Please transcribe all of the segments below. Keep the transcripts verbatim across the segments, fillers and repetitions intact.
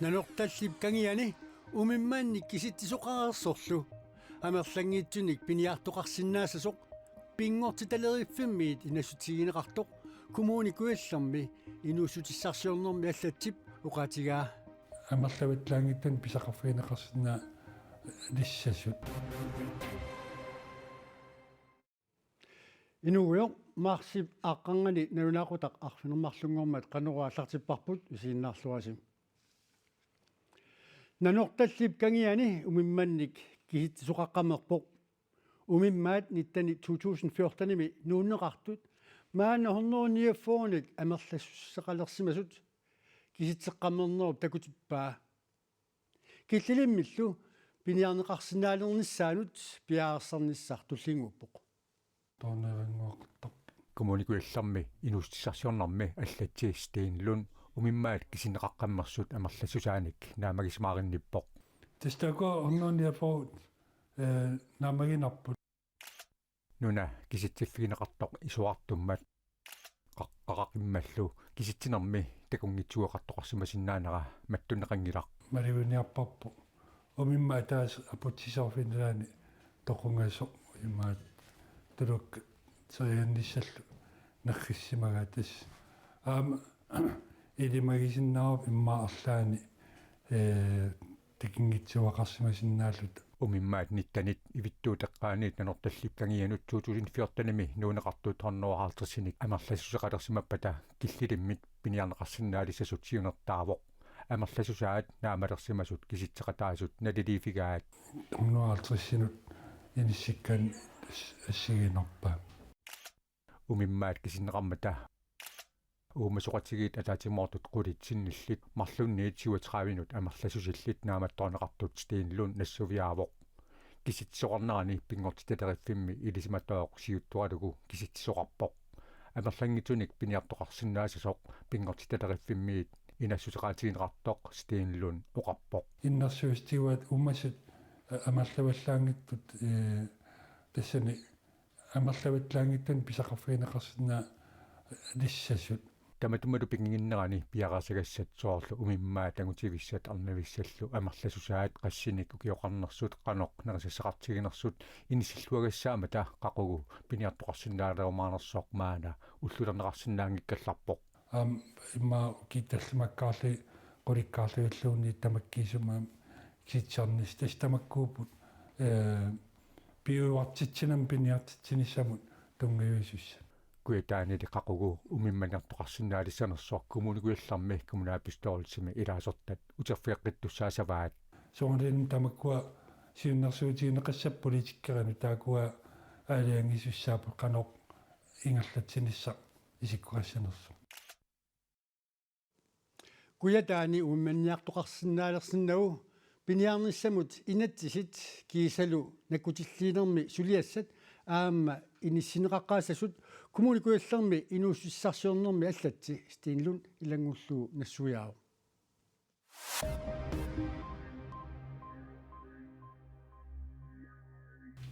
Nanortallip Kangiani umimmaannik kisitsisoqareersorlu amerlanngitsunik piniartoqarsinnaassasoq Pinngortitaleriffimmiit inassutigineqartoq Kommune Kujallermi inuussutissarsiornermi allatsip oqaatigaa. Amerlavallaanngitsunik pisaqarfigineqarsinnaanissasut. Inuugujoq, marsip aaqqanngani nalunaaqutaq arfineq-marlunngormat Qanorooq aallartipparput, isiginnaarluarisi. Nanortallip Kangiani umimmaannik kisitsisoqaqqammerpoq. Umimmaat nittenit to tusind fjortenimi nuunneqartut maanna hundrede niogfyrrenik amerlassuseqalersimasut kisitseqqammernerup takutippaa. Killilimmillu piniarneqarsinnaalerunissaanut piareersarnissaq tullinnguuppoq. Toorneerannguaqartarpoq. Kommune Kujallermi inuussutissarsiornermi allatsi Sten Lund umimmaat kisinneqaqqammersut amerlassusaanik naammagisimaarinniippoq. Tassa taakku hundrede niogfyrre, eh, naammaginarput. Nuna kisitsiffigineqartoq isorartummat qa-, qaqaqimmallu kisitsinermi takunngitsuugaluartoqarsimasinnaanera mattunneqanngilaq. Maluginiarparput. Umimmaat ataaseq aputsisoorfinnalaani toqungasoq imaat tulukkat teriannissallu nerrissimagaat tassa. Aamma ilimagisinnaavoq immaqa arlaanni, ee, takunngitsuugaluartoqarsimasinnaalluta. Umimmaat nittenit ivittuuteqqaaniit Nanortallip Kangianut to tusind fjortenimi nuunneqartut hundrede og halvtredsinik amerlassuseqalersimappata killilimmik piniarneqarsinnaalissasut siunertaavoq. Amerlassusaat naammalersimasut kisitseqataasut naliliiffigaat. Hundrede og halvtredsinut inissikkaanni assigiinnarpaa. Umimmaat kisinneqarmata uumasoqatigiit ataatsimoortut qulit sinnillit marlunniit syvogtredivenut amerlassusillit naammattoorneqartut Sten Lund nassuiaavoq. Kisitsisoqarnerani Pinngortitaleriffimmi ilisimatooq siuttoralugu kisitsisoqarpoq. Amerlanngitsunik piniartoqarsinnaassasoq Pinngortitaleriffimmiit inassuteqaatigineqartoq Sten Lund oqarpoq. Innersuussutigaat uumasut, a-, amerlavallaanngitsut, ee, tassani amerlavallaanngitsunik pisaqarfigineqarsinnaanissasut. Tamatumali piginnginnerani piareersagassat soorlu umimmaat angutivissat arnavissallu amerlassusaat qassinik ukioqarnersut qanoq nerisassaqartiginersut inissilluagassaammata qaqugu piniartoqarsinnaalerumaanersoq maanna ullulerneqarsinnaanngikkallarpoq. Aamma immaqa ukiut tallimakkaarlugit qulikkaarlugilluunniit tamakkiisumik kisitsisarnissat tassa tamakkuupput, ee, piujuartitsinermut piniartitsinissamut tunngaviusussat. Kujataanili qaqugu umimmaniartoqarsinnaalissanersoq Kommune Kujallermi kommunalbestyrelsimi ilaasortat uterfigeqqittussaassavaat. Soorunalimi tamakkua siunnersuutigineqassapput politikerinut taakkua aalajangisussaapput qanoq ingerlatsinissaq isikkoqassanersoq. Kujataani umimmaniartoqarsinnaalersinnagu piniarnissamut inatsisit kiisalu nakkutilliinermi suliassat aamma inissinneqaqqaassasut Kommune Kujallermi inuussutissarsiornermi allatsi Sten Lund ilanngullugu nassuiaavoq.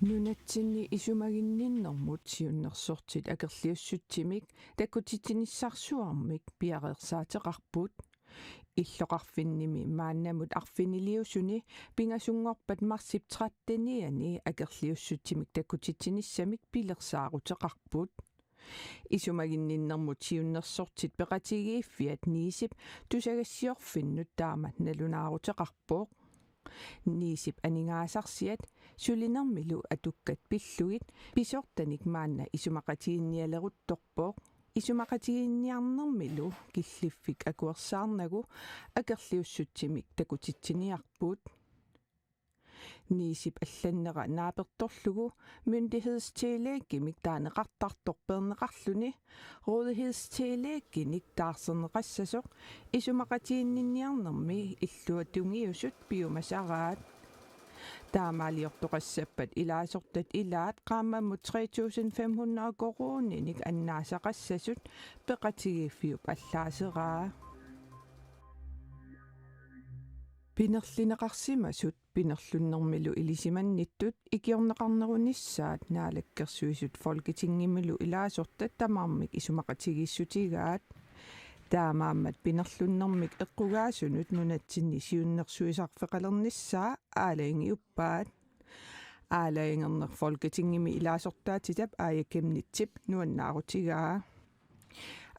Nunatsinni isumaginninnermut siunnersortit akerliussutsimik takutitsinissarsuarmik piareersaateqarput. Illoqarfinnimi maannamut arfiniliusuni pingasunngorpat marsip trettenianni akerliussutsimik takutitsinissamik pilersaaruteqarput. Isumaginninnermut siunnersortit peqatigiiffiat Niisip tusagassiorfinnut taama nalunaaruteqarpoq. Niisip aningaasarsiat sulinermilu atukkat pillugit pisortanik maanna isumaqatiginnialeruttorpoq. Isumaqatiginninniarnermilu killiffik akuersaarnagu akerliussutsimik takutitsiniarput. Niisip allannera naapertorlugu myndighedstillægimik taaneqartartoq peerneqarluni rådighedstillæginik taarserneqassasoq isumaqatiginninniarnermi illuatungiusut piumasaraat. Taamaaliortoqassappat ilaasortat ilaat qaammammut tre tusind fem hundrede koruuninik annaasaqassasut peqatigiiffiup allaaseraa. Pinerlineqarsimasut pinerlunnermilu ilisimannittut ikiorneqarnerunissaat Naalakkersuisut Folketingimilu ilaasortat tamarmik isumaqatigiissutigaat. Taamaammat pinerlunnermik eqqugaasunut nunatsinni siunnersuisarfeqalernissaa aalajangiuppaat. Aalajangerneq Folketingimi ilaasortaatitap Aaja Chemnitzip nuannaarutigaa.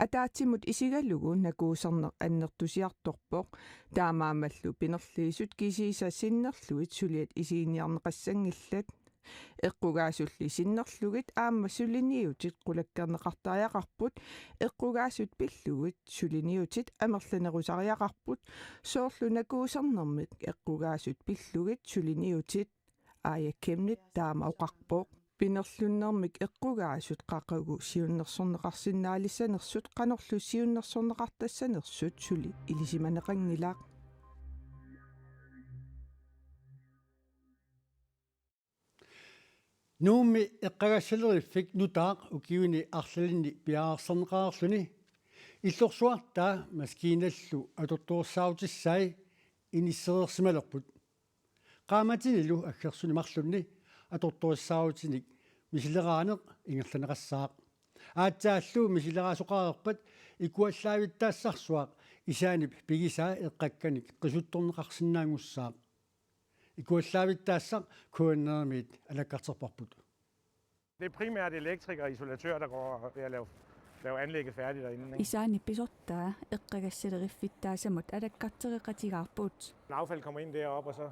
Ataatsimut isigalugu nakuuserneq annertusiartorpoq, taamaammallu pinerliisut kisiisa sinnerlugit suliat isiginniarneqassanngillat. Eqqugaasulli sinnerlugit aamma suliniutit qulakkeerneqartariaqarput, eqqugaasut pillugit suliniutit amerlanerusariaqarput, soorlu nakuusernermik eqqugaasut pillugit suliniutit, Aaja Chemnitz taama oqarpoq. Pinerlunnermik eqqugaasut qaqugu siunnersorneqarsinnaalissanersut qanorlu siunnersorneqartassanersut suli ilisimaneqanngilaq. Nuummi eqqagassaleriffik nutaaq ukiuni arlalinni piareersarneqareerluni illorsuartaa maskiinallu atortorissaarutissaat inissereersimalerput. Qaammatinilu aggersuni marlunni atortorissaarutinik misileraaneq ingerlanneqassaaq. Aatsaallu misileraasoqareerpat ikuallaavittaassarsuaq isaanip pigisaa eqqakkanik qisuttorneqarsinnaanngussaaq. Ikuallaavittaassaq K N R-imiit alakkarterparput. Det er primært elektrikere og isolatører, der går ved at lave, lave anlægget færdigt derinde, ikke? Isaanni pisortaa eqqagassaleriffittaasamut alakkartereqatigaarput. Affald kommer ind deroppe, og så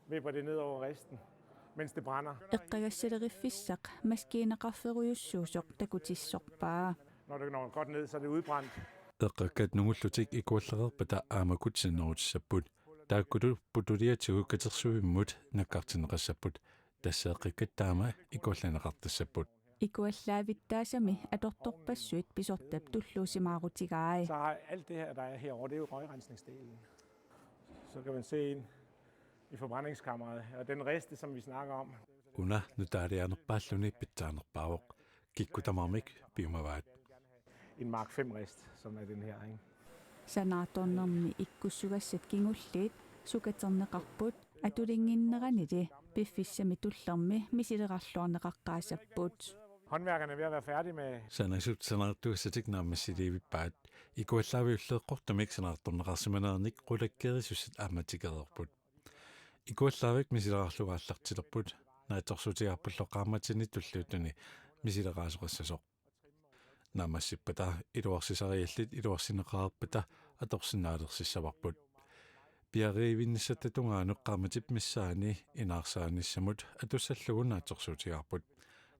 vipper det ned over risten, mens det brænder. Eqqagassaleriffissaq maskiinaqarferujussuusoq takutissorpaa. Når det når godt ned, så er det udbrændt. Eqqakkat nungullutik ikuallareerpata aamma kutsinerutissapput. Taakkulu putuliatigut katersuimmut nakkartinneqassapput. Tassa eqqakkat taama ikuallanneqartassapput. Ikuallaavittaasami atortorpassuit pisortap tulluusimaarutigai. Så har alt det her, der er herovre, det er jo røgrensningsdelen. Så kan man se ind i forbrændingskammeret, og den rest, som vi snakker om. Una nutaalianerpaalluni pitsaanerpaavoq. Kikkut tamarmik piumavaat. En Mark fem rest, som er den her, ikke? Sanaartornermi ikkussugassat kingulliit sukaterneqarput, atulinnginneranili piffissami tullermi misilerarluarneqaqqaassapput. Håndværkerne er ved at være færdige med. Sanasut sanaartugassatik naammassiliivippaat. Ikuallaaviullu eqqortumik sanaartorneqarsimanerannik qulakkeerisussat aamma tikereerput. Ikuallaavik misilerarlugu aallartilerput, naatsorsuutigaarpullu qaammatini tulliuttuni misileraasoqassasoq. Naammassippata iluarsisariallit iluarsineqareerpata atorsinnaalersissavarput. Piareerivinnissatta tungaanut qaammatip missaani inaarsaanissamut atussallugu naatsorsuutigaarput.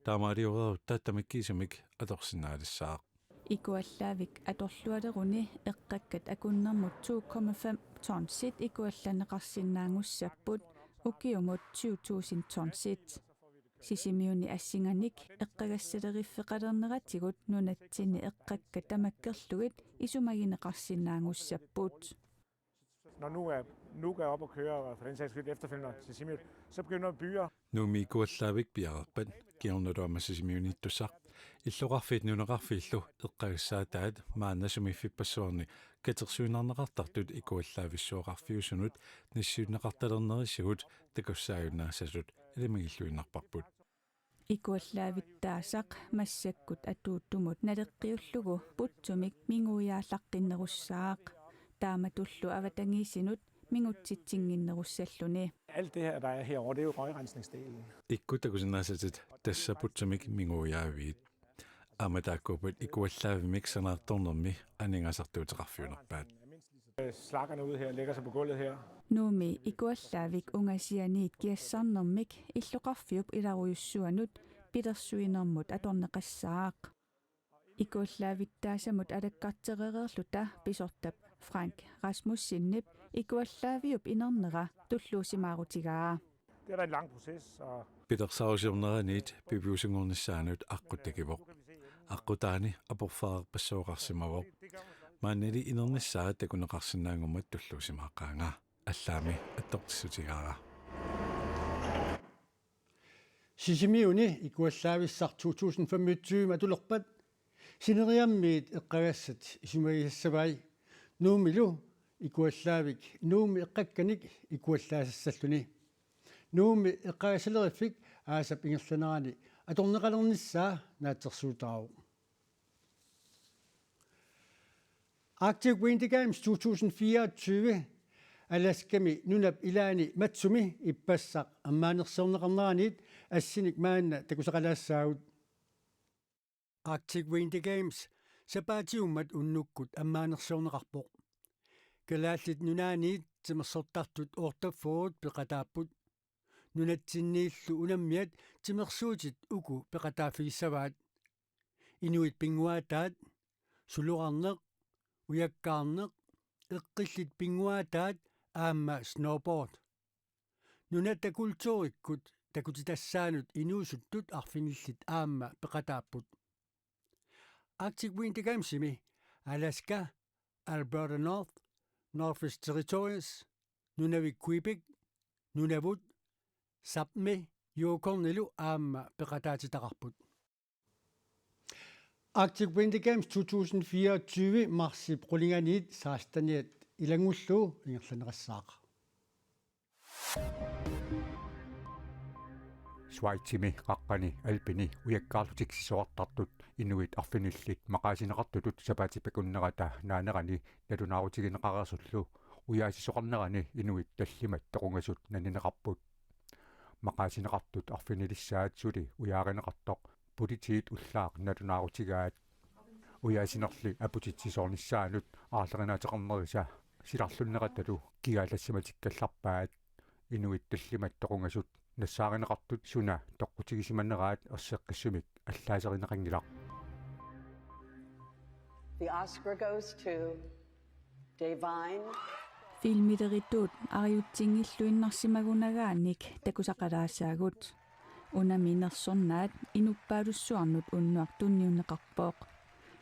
Taamaalioreerutta tamakkiisumik atorsinnaalissaaq. Ikuallaavik atorlualeruni eqqakkat akunnermut to komma fem tonsit ikuallanneqarsinnaanngussapput, ukiumut tyve tusind tonsit. Sisimiuni assinganik eqqagassaleriffeqalerneratigut nunatsinni eqqakkat tamakkerlugit isumagineqarsinnaanngussapput. Når nu er Nuka op at køre, og for den sags skyld efterfølgende til Sisimiut, så begynder byer. Nuummi ikuallaavik piareerpat, kingornalu aamma Sisimiuniittussaq, illoqarfiit nunaqarfiillu eqqagassaataat maanna sumiiffippassuarni katersuinnarneqartartut ikuallaavissuaqarfiusunut nassiunneqartalernerisigut takussaajunnaassasut ilimagilluinnarparput. Ikuallaavittaassaq massakkut atuuttumut naleqqiullugu putsumik minguiaallaqqinnerussaaq. Taamatullu avatangiisinut mingutsitsinnginnerussalluni. Alt det her, der er herovre, det er jo røgrensningsdelen. Ikkut takusinnaassatit tassa putsumik minguiaaviit. Aamma taakkuupput ikuallaavimik sanaartornermi aningaasartuuteqarfiunerpaat. Slakkerne ude her lægger sig på gulvet her. Nuummi ikuallaavik ungasianiit kiassarnermik illoqarfiup ilarujussuanut pilersuinermut atorneqassaaq. Ikuallaavittaasamut alakkarterereerluta pisortap Frank Rasmussenip ikuallaaviup inernera tulluusimaarutigaa. Det er da en lang proces, og pilersaarusiorneraniit piviusunngornissaanut aqqut takivoq. Aqqutaani aporfeqarpassuaqarsimavoq. Maannali inernissaa takuneqarsinnaanngummat tulluusimaaqqaanga. Allaammi attortissutigaara. Sisimiuni ikuallaavissaq to tusind femogtyve atulerpat sineriammiit eqqagassat isumagisassavai. Nuummilu ikuallaavik Nuummi eqqakkanik ikuallaasassalluni. Nuummi eqqagassaleriffik aasap ingerlanerani atorneqalernissaa naatsorsuutaavoq. Arctic Winter Games to tusind fireogtyve Alaskami nunap ilaani Matsumi ippassaq ammaanersiorneqarneraniit assinik maanna takusaqalaassaagut. Arctic Winter Games sapaatiummat unnukkut ammaanersiorneqarpoq. Kalaallit Nunaanniit timersortartut otteogfyrre peqataapput. Nunatsinniillu unammiat timersuutit uku peqataaffigissavaat: inuit pinnguaataat, sulorarneq, ujakkaarneq, eqqillit pinnguaataat aamma snowboard. Nunatta kulturikkut takutitassaanut inuusuttut arfinillit aamma peqataapput. Arctic Winter Gamesimi Alaska, Alberta North, Northwest Territories, Nunavik Quebec, Nunavut, Sápmi Yukonilu aamma peqataatitaqarput. Arctic Winter Games to tusind fireogtyve marsip qulinganiit seksteniat ilanngullugu ingerlanneqassaaq. Schweizimi qaqqani Alpini ujakkaarlutik sisorartartut inuit arfinillit maqaasineqartutut sapaatip akunnerata naanerani nalunaarutigineqareersullu ujaasisoqarnerani inuit tallimat toqungasut nanineqarput. Maqaasineqartut arfinilissaat suli ujaarineqartoq politiit ullaaq nalunaarutigaat. Ujaasinerli aputitsisoornissaanut aarlerinaateqarnerisa silarlunneratalu kigaalassimatikkallarpaat. Inuit tallimat toqungasut nassaarineqartut suna toqqutigisimaneraat erseqqissumik allaaserineqanngilaq. The Oscar goes to Devine. Filmilerittut ariutsinngilluinnarsimagunagaanik takusaqalaassaagut. Unami nersornaat inuppaalussuarnut unnuaq tunniunneqarpoq.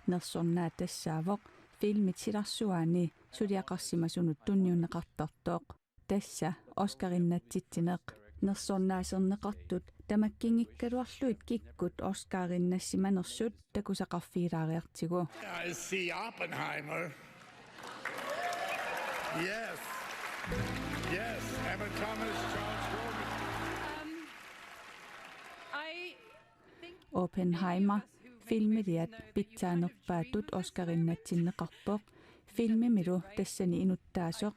Nersornaat tassaavoq filmit silarsuaani suliaqarsimasunut tunniunneqartartoq. Tassa Oscarinnatsitsineq. Nersornaaserneqartut tamakkinngikkaluarlugit kikkut Oscarinnassimanersut takusaqarfigilaariartigu. I see Oppenheimer. Yes. Yes. Emma Thomas, Charles Grogan. Um, I think Oppenheimer, filmiliat pitsaanerpaatut Oscarinnatsinneqarpoq. Filmimilu tassani inuttaasoq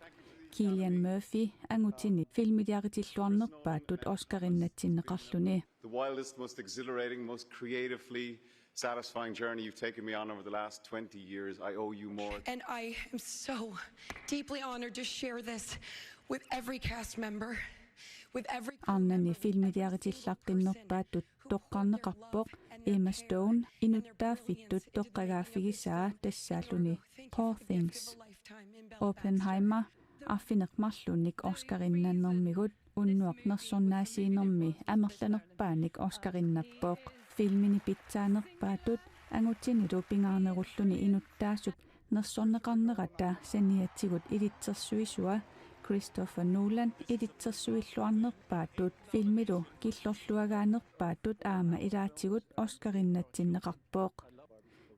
Cillian Murphy angutini filmiliaritilluarnerpaatut Oscarinnatsinneqarluni. The wildest, most exhilarating, most creatively satisfying journey you've taken me on over the last twenty years. I owe you more. And I am so deeply honored to share this with every cast member, with every crew Arnani member, filmiliaritillaqqinnerpaatut toqqarneqarpoq Emma Stone inuttaaffittut toqqagaaffigisaa tassaalluni Poor Things. Oppenheimer arfineq-marlunnik Oscarinnannermigut unnuaq nersornaasiinermi amerlanerpaanik Oscarinnappoq. Filmini pitsaanerpaatut angutinilu pingaarnerulluni inuttaasup nersorneqarnerata saniatigut ilitsersuisua Christopher Nolan ilitsersuilluarnerpaatut filmilu killorluagaanerpaatut aamma ilaatigut Oscarinnatsinneqarpoq.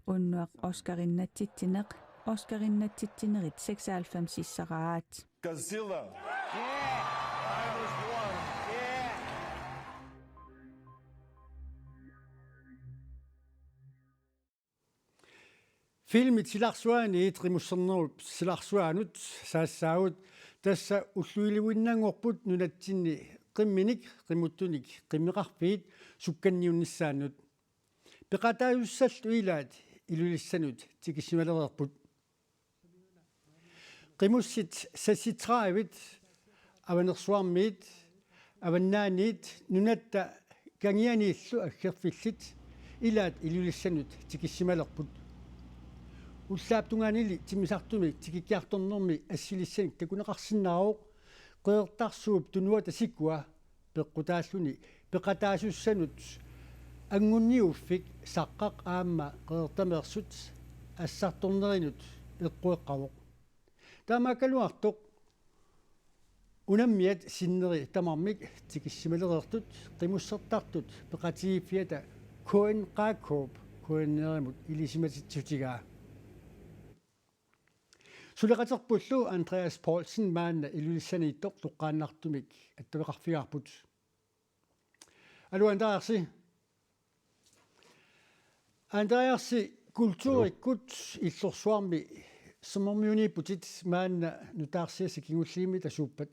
Unnuaq Oscarinnatsitsineq Oscarinnatsitsinerit seksoghalvfemsissaraat. Godzilla. Filmit silarsuaaniit qimussernerup silarsuaanut saassaagut, tassa ulluiluinnanngorput nunatsinni qimminik qimuttunik qimmeqarfiit sukkanniunnissaannut. Peqataasussallu ilaat Ilulissanut tikissimalerput. Qimussit seksogtredive Avanersuarmiit, Avannaaniit, Nunatta Kangianiillu aggerfillit ilaat Ilulissanut tikissimalerput. Ullaap tungaanili timmisartumi tikikkiartornermi assilissanik takuneqarsinnaavoq Qeqertarsuup Tunuata sikua peqqutaalluni peqataasussanut anngunniuffik Saqqaq aamma Qeqertameersut assartornerinut eqqueqqavoq. Taamaakkaluartoq unammiat sinneri tamarmik tikissimalertut qimussertartut peqatigiiffiata K N Q K-p K N R-imut ilisimatitsissutigaa. Suleqaterpullu Andreas Poulsen maanna Ilulissaniittoq toqqaannartumik attaveqarfigaarput. Aluu Andreasi. Andreasi, kulturikkut illorsuarmi Sermermiuniipputit maanna nutaarsiassat kingulliimmi tasuuppat?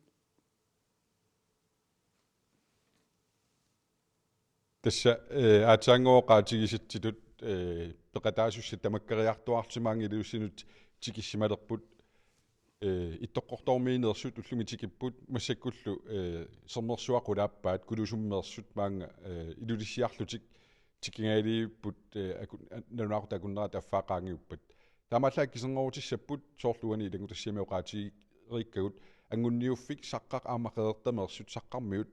Tassa, eh, aatsaannguaq oqaatigisatsitut, eh, peqataasussat tamakkeriartuaarlutik maanga Ilulissani tikissimalerput, eh, Ittoqqortoormiineersut ullumi tikipput massakkullu, eh, Sermersuaq qulaappaat Kulusummeersut maanga, eh, Ilulissiarlutik tikingaliipput, eh, aku-, a-, nalunaaqutaq akunnerata affaa qaangiuppat. Taamaallaat kisernerutissapput soorlu uani ilanngutassiami oqaatigereerikkagut Anngunniuffik Saqqaq aamma Qeqertameersut Saqqarmiut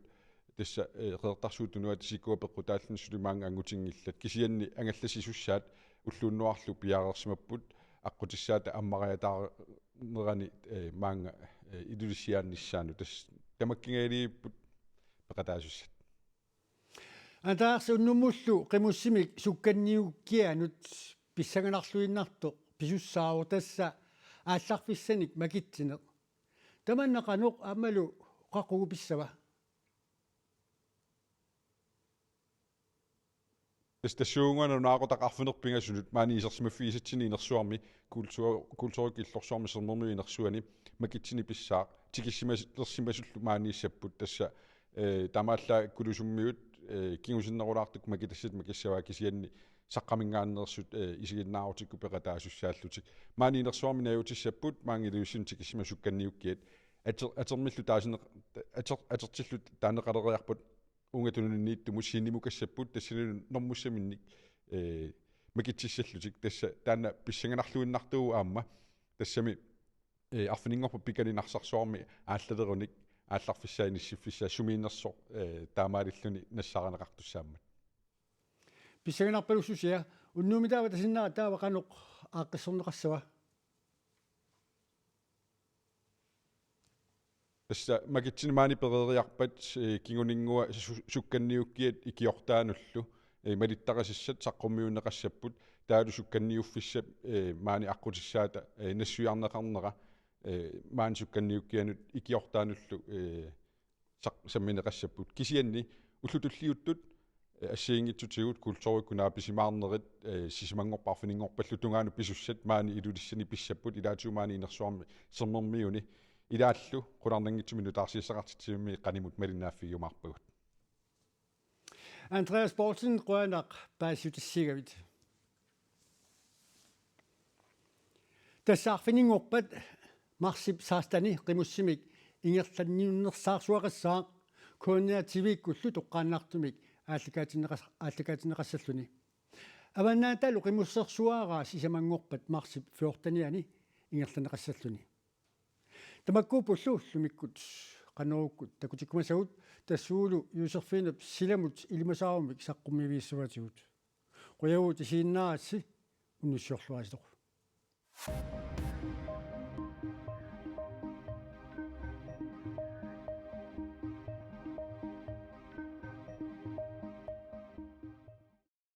tassa, eh, Qeqertarsuup Tunuata sikkua peqqutaalluni suli maanga angutinngillat. Kisianni angallassisussaat ulluunnuarlu piareersimapput aqqutissaata ammariataanerani, eh, maanga, eh, Ilulissiaannissaanut tassa tamakkingaliipput peqataasussat. Andreas, unnummullu qimussimik sukkanniukkianut pissanganarluinnartoq pisussaavoq, tassa aallarfissanik makitsineq. Tamanna qanoq aammalu qaqugu pissava? Tassa tassuuguuna nalunaaqutaq arfineq-pingasunut maani isersimaffigisatsinnut inersuarmi kultur-, kulturikkut illorsuarmi Sermermiut inersuani makitsineq pissaaq, tikissimalersimasullu maaniissapput tassa, eh, taamaallaat Kulusummiut, eh, kingusinnerulaartukkut makitassat makissavaat kisianni Saqqaminngaanneersut, eh, isiginnaarutikkut peqataasussaallutik. Maani inersuarmi najuutissapput maanga Ilulissani tikissimasut sukkanniukkiat ater-, atermillu taasineq-, ater-, atertillu taaneqaleriarput uunga tununniittumut sinimukassapput tassanilu normuttuminnik, eh, makitsissallutik, tassa taanna pissanganarluinnartuuvoq aamma tassami, eh, arfininngorpat pikani Narsarsuarmi aallalerunik aallarfissaa inissiffissaa sumiinnersoq, eh, taamaalilluni nassaarineqartussaammat. Pissanganarpalussusia, unnummitaava tasinnera taava qanoq aaqqissorneqassava? Tassa makitsineq maani pereeriarpat, eh, kinguninngua su-, sukkanniukkiat ikiortaanullu, eh, malittarisassat saqqummiunneqassapput, taavalu sukkanniuffissap, eh, maani aqqutissaata, eh, nassuiarneqarnera, eh, maani sukkanniukkianut ikiortaanullu, eh, saq-, sammineqassapput. Kisianni ullut tulliuttut, eh, assigiinngitsutigut kulturikkut naapisimaarnerit, eh, sisamanngorpat arfininngorpallu tungaanut pisussat maani Ilulissani pissapput, ilaatigut maani inersuarmi Sermermiuni, ilaallu qularnanngitsumik nutaarsiassaqartitsivimmi qanimut malinnaaffigiumaarpagut. Andreas Poulsen, qujanaq paasissutissiigavit. Tassa arfininngorpat marsip seksteni qimussimik ingerlanniunnersaarsuaqassaaq K N R T V-kkullu toqqaannartumik aallakaatinneqas-, aallakaatinneqassalluni. Avannaataalu qimussersuaraa sisamanngorpat marsip fjorteniani ingerlanneqassalluni. Tamakkuuppullu ullumikkut qanorukkut takutikkumasagut, tassuugulu Josefinep silamut ilimasaarumik saqqummiivigissavatigut. Qujavugut isiginnaagassi, unnussiorluarisi.